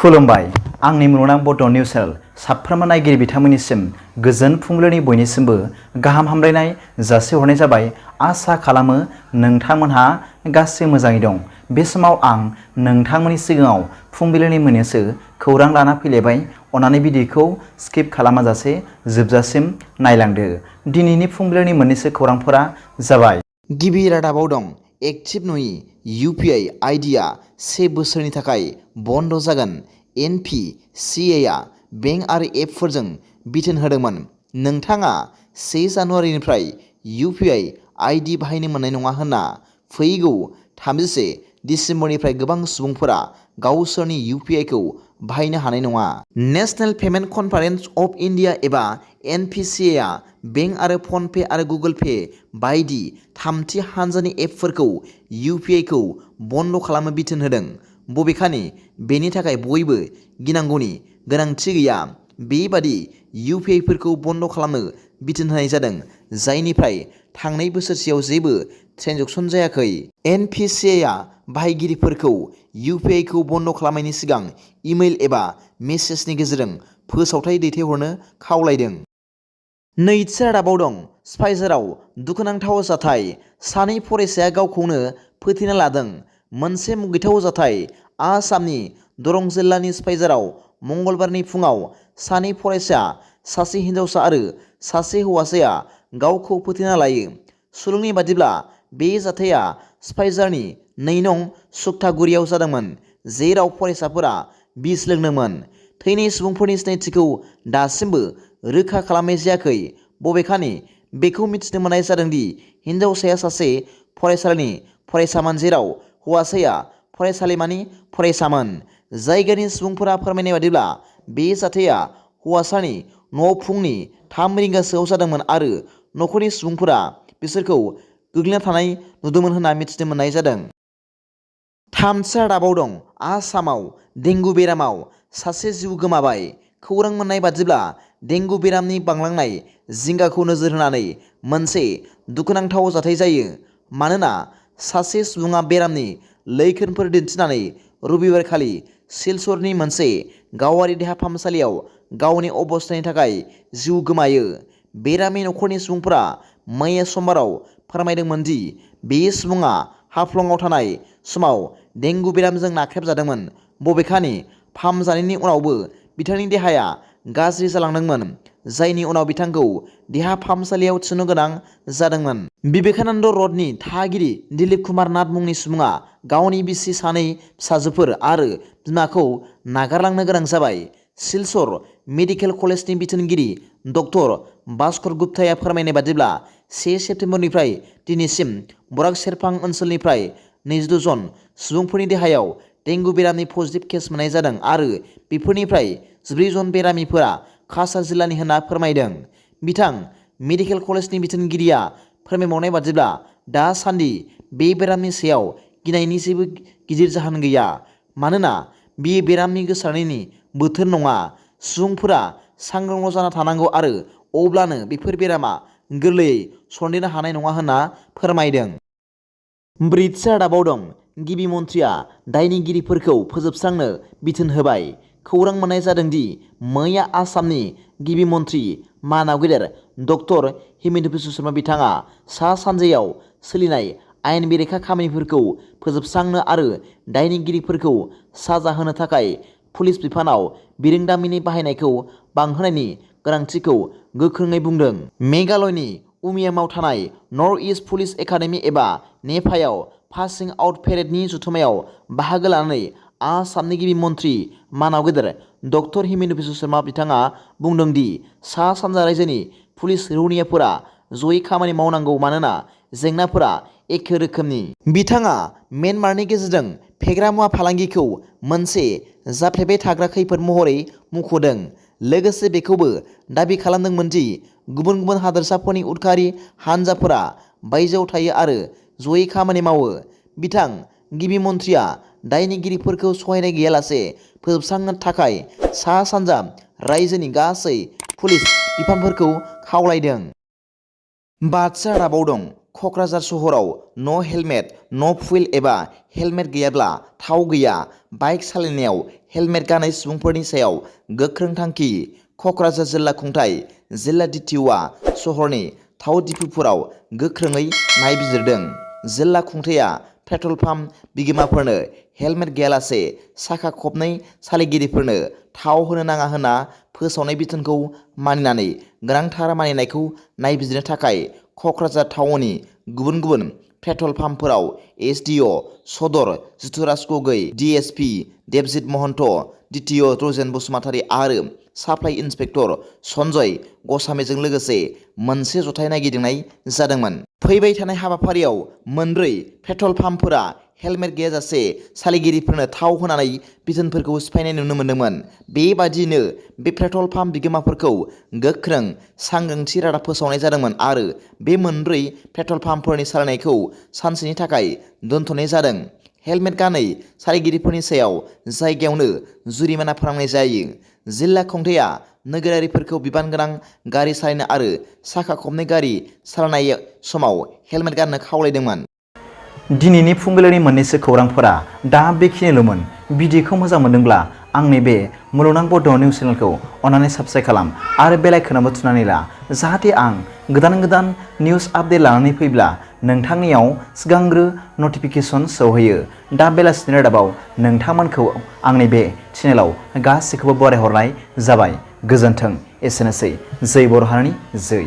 खुलुमबाय आंनि मुलुगनां बड' निउस चेनेल साफ्रोमबो नायगिरि बिथांमोननिसिम गोजोन फुंबिलिनि बयनिसिमबो गाहाम हामलायनाय जासिहरनाय जाबाय। आसा खालामो नोंथांमोनहा गासै मोजाङै दं। बे समाव आं नोंथांमोननि सिगाङाव फुंबिलिनि मोननैसो खौरां लाना फैलायबाय। अन्नानै भिडिअखौ स्किप खालामाजासे जोबजासिम नायलांदो। दिनैनि फुंबिलिनि मोननैसो खौरांफोरा जाबाय। गिबि रादाबाव दं एक्टिभ नङि UPI आइडिया 1 बोसोरनि थाखाय बन्द जागोन। NPCA बेंक आरो एपफोरजों बिथोन होदोंमोन। नोंथाङा 1 जानुवारिनिफ्राय UPI आइडि बाहायनो मोननाय नङा होनना फैगौ 31 दिसेम्बरनिफ्राय गोबां सुबुंफोरा गावसोरनि UPI-खौ बाहायनो हानाय नङा। National payment conference of India एबा NPCA बेंक आरो फनपे आरो गुगोल पे बायदि थामथि हान्जानि एपफोरखौ UPI-खौ बन्द खालामनो बिथोन होदों। बबेखानि बेनि थाखाय बयबो गिनांगौनि गोनांथि गैया। बेबादि UPI-फोरखौ बन्द खालामनो बिथोन होनाय जादों, जायनिफ्राय थांनाय बोसोरसेयाव जेबो ट्रेन्जेकसन जायाखै। NPCA बाहायगिरिफोरखौ UPI-खौ बन्द खालामनायनि सिगां इमेल एबा मेसेजनि गेजेरजों फोसावथाय दैथायहरनो खावलायदों। नैथि रादाबाव दं स्पाइजाराव दुखुनांथाव जाथाय। सानै फरायसाया गावखौनो फोथैना लादों। मोनसे मुगैथाव जाथाय। आसामनि दरं जिल्लानि स्पाइजाराव मंगलबारनि फुङाव सानै फरायसा, सासे हिन्जावसा आरो सासे हौवासाया गावखौ फोथैना लायो। सुलुंनि बादिब्ला बे जाथाया स्पाइजारनि 2 नं सुक्तागुरियाव जादोंमोन, जेराव फरायसाफोरा बिस लोंदोंमोन। थैनाय सुबुंफोरनि सिनायथिखौ दासिमबो रोखा खालामनाय जायाखै। बबेखानि बेखौ मिथिनो मोननाय जादों दि हिन्जावसाया सासे फरायसालिनि फरायसामोन, जेराव हौवासाया फरायसालिमानि फरायसामोन। जायगानि सुबुंफोरा फोरमायनाय बादिब्ला बे जाथाया हौवासानि न'आव फुंनि 3 रिंगासोआव जादोंमोन आरो नखरनि सुबुंफोरा बिसोरखौ गोग्लैना थानाय नुदोंमोन होनना मिथिनो मोननाय जादों। थामथि रादाबाव दं आसामाव डेंगु बेरामाव सासे जिउ गोमाबाय। खौरां मोननाय बादिब्ला डेंगु बेरामनि बांलांनाय जिंगाखौ नोजोर होनानै मोनसे दुखुनांथाव जाथाय जायो। मानोना सासे सुबुङा बेरामनि लैखोनफोर दिन्थिनानै रबिबारखालि सिलचरनि मोनसे गावारि देहा फाहामसालियाव गावनि अबस्थानि थाखाय जिउ गोमायो। बेरामि नखरनि सुबुंफोरा मैया समबाराव फोरमायदोंमोन दि बे सुबुङा हाफ्लंआव थानाय समाव डेंगु बेरामजों नाख्रेबजादोंमोन। बबेखानि फाहामजानायनि उनावबो बिथांनि देहाया गाज्रि जालांदोंमोन, जायनि उनाव बिथांखौ देहा फाहामसालियाव थिसननो गोनां जादोंमोन। विवेकानन्द रडनि थागिरि दिलीप कुमार नाथ मुंनि सुबुङा गावनि बिसि, 2 फिसाजोफोर आरो बिमाखौ नागारलांनो गोनां जाबाय। सिलचर मेडिकेल कलेजनि बिथोनगिरि डक्टर भास्कर गुप्ताया फोरमायनाय बादिब्ला 1 सेप्तेम्बरनिफ्राय दिनैसिम बराक सेरफां ओनसोलनिफ्राय 22 जन सुबुंफोरनि देहायाव डेंगु बेरामनि पजिटिभ केस मोननाय जादों आरो बेफोरनिफ्राय 14 जन बेरामिफोरा काछार जिल्लानि होनना फोरमायदों। बिथां मेडिकेल कलेजनि बिथोनगिरिया फोरमायबावनाय बादिब्ला दासान्दि बे बेरामनि सायाव गिनायनि जेबो गिदिर जाहोन गैया, मानोना बेयो बेरामनि गोसारनायनि बोथोर नङा। सुबुंफोरा सांग्रांल' जाना थानांगौ आरो अब्लानो बेफोर बेरामा गोरलैयै सन्देरनो हानाय नङा होनना फोरमायदों। ब्रैथि रादाबाव दं गिबि मन्थ्रिया दायनिगिरिफोरखौ फोजोबस्रांनो बिथोन होबाय। खौरां मोननाय जादों दि मैया आसामनि गिबि मन्थ्रि मानाव गेदेर डक्टर हिमन्त बिश्व शर्मा बिथाङा सा-सानजायाव सोलिनाय आयेन बेरेखा खामानिफोरखौ फोजोबस्रांनो आरो दायनिगिरिफोरखौ साजा होनो थाखाय पुलिस बिफानाव बिरोंदामिननि बाहायनायखौ बांहोनायनि गोनांथिखौ गोख्रोङै बुंदों। मेघालयनि उमियामाव थानाय नर्थ इस्ट पुलिस एकाडेमि एबा नेपायाव पासिं आउट पेरेडनि जथुम्मायाव बाहागो लानानै आसामनि गिबि मन्थ्रि मानाव गेदेर डक्टर हिमन्त बिश्व शर्मा बिथाङा बुंदों दि सा-सानजा रायजोनि पुलिस रौनियाफोरा जयै खामानि मावनांगौ मानोना जेंनाफोरा एखे रोखोमनि। बिथाङा म्यानमारनि गेजेरजों फेग्रा मुवा फालांगिखौ मोनसे जाफ्लेबाय थाग्रा खैफोद महरै मुंख'दों। लोगोसे बेखौबो दाबि खालामदोंमोन दि गुबुन गुबुन हादोरसाफोरनि उदखारि हानजाफोरा बायजोआव थायो आरो जयै खामानि मावो। बिथां गिबि मन्थ्रिया दायनिगिरिफोरखौ सहायनाय गैयालासे फोजोबस्रांनो थाखाय सा-सानजा रायजोनि गासै पुलिस बिफानफोरखौ खावलायदों। बाथि रादाबाव दं क'क्राझार सहराव न' हेलमेट, न' फुइल एबा हेलमेट गैयाब्ला थाव गैया। बाइक सालायनायाव हेलमेट गानै सुबुंफोरनि सायाव गोख्रों थांखि। क'क्राझार जिल्ला खुंथाय जिल्ला DTOआ सहरनि थाव दिपुफोराव गोख्रोङै नायबिजिरदों। जिल्ला खुंथायआ पेट्रल पाम्प बिगोमाफोरनो हेलमेट गैयालासे साखा खबनै सालायगिरिफोरनो थाव होनो नाङा होनना फोसावनाय बिथोनखौ मानिनानै गोनांथार मानिनायखौ नायबिजिरनो थाखाय क'क्राझार टाउननि गुबुन गुबुन पेट्रल पाम्पफोराव SDO सदर जितुराज गगৈ, DSP देबजित महन्त, DTO रजेन बसुमतारी आरो साप्लाइ इन्सपेक्टर सन्जय गस्वामीजों लोगोसे मोनसे जथाय नायगिदिंनाय जादोंमोन। फैबाय थानाय हाबाफारियाव मोनब्रै पेट्रल पाम्पफोरा हेलमेट गैयाजासे सालायगिरिफोरनो थाव होनानै बिथोनफोरखौ सिफायनाय नुनो मोन्दोंमोन। बेबादिनो बे पेट्रल पाम्प बिगोमाफोरखौ गोख्रों सांग्रांथि रादाब फोसावनाय जादोंमोन आरो बे मोनब्रै पेट्रल पाम्पफोरनि सालायनायखौ सानसेनि थाखाय दोनथ'नाय जादों। हेलमेट गानै सालायगिरिफोरनि सायाव जायगायावनो जुरिमाना फोनांनाय जायो। जिल्ला खुंथायआ नोगोरारिफोरखौ बिबान गोनां गारि सालायनो आरो साखा खबनै गारि सालायनाय समाव हेलमेट गाननो खावलायदोंमोन। दिनैनि फुंबिलिनि मोननैसो खौरांफोरा दा बेखिनिल'मोन। भिडिअखौ मोजां मोनदोंब्ला आंनि बे मुलुगनां बड' निउस चेनेलखौ अन्नानै साबस्क्राइब खालाम आरो बेल आइकनआवबो थुनानै ला, जाहाथे आं गोदान गोदान निउस आपडेट लानानै फैब्ला नोंथांनियाव सिगांग्रो नटिफिकेसन सौहैयो। दा बेलासिनि रादाबाव नोंथांमोनखौ आंनि बे चेनेलाव गासैखौबो बरायहरनाय जाबाय। गोजोन्थों। एसेनोसै। जै बर' हारिनि जै।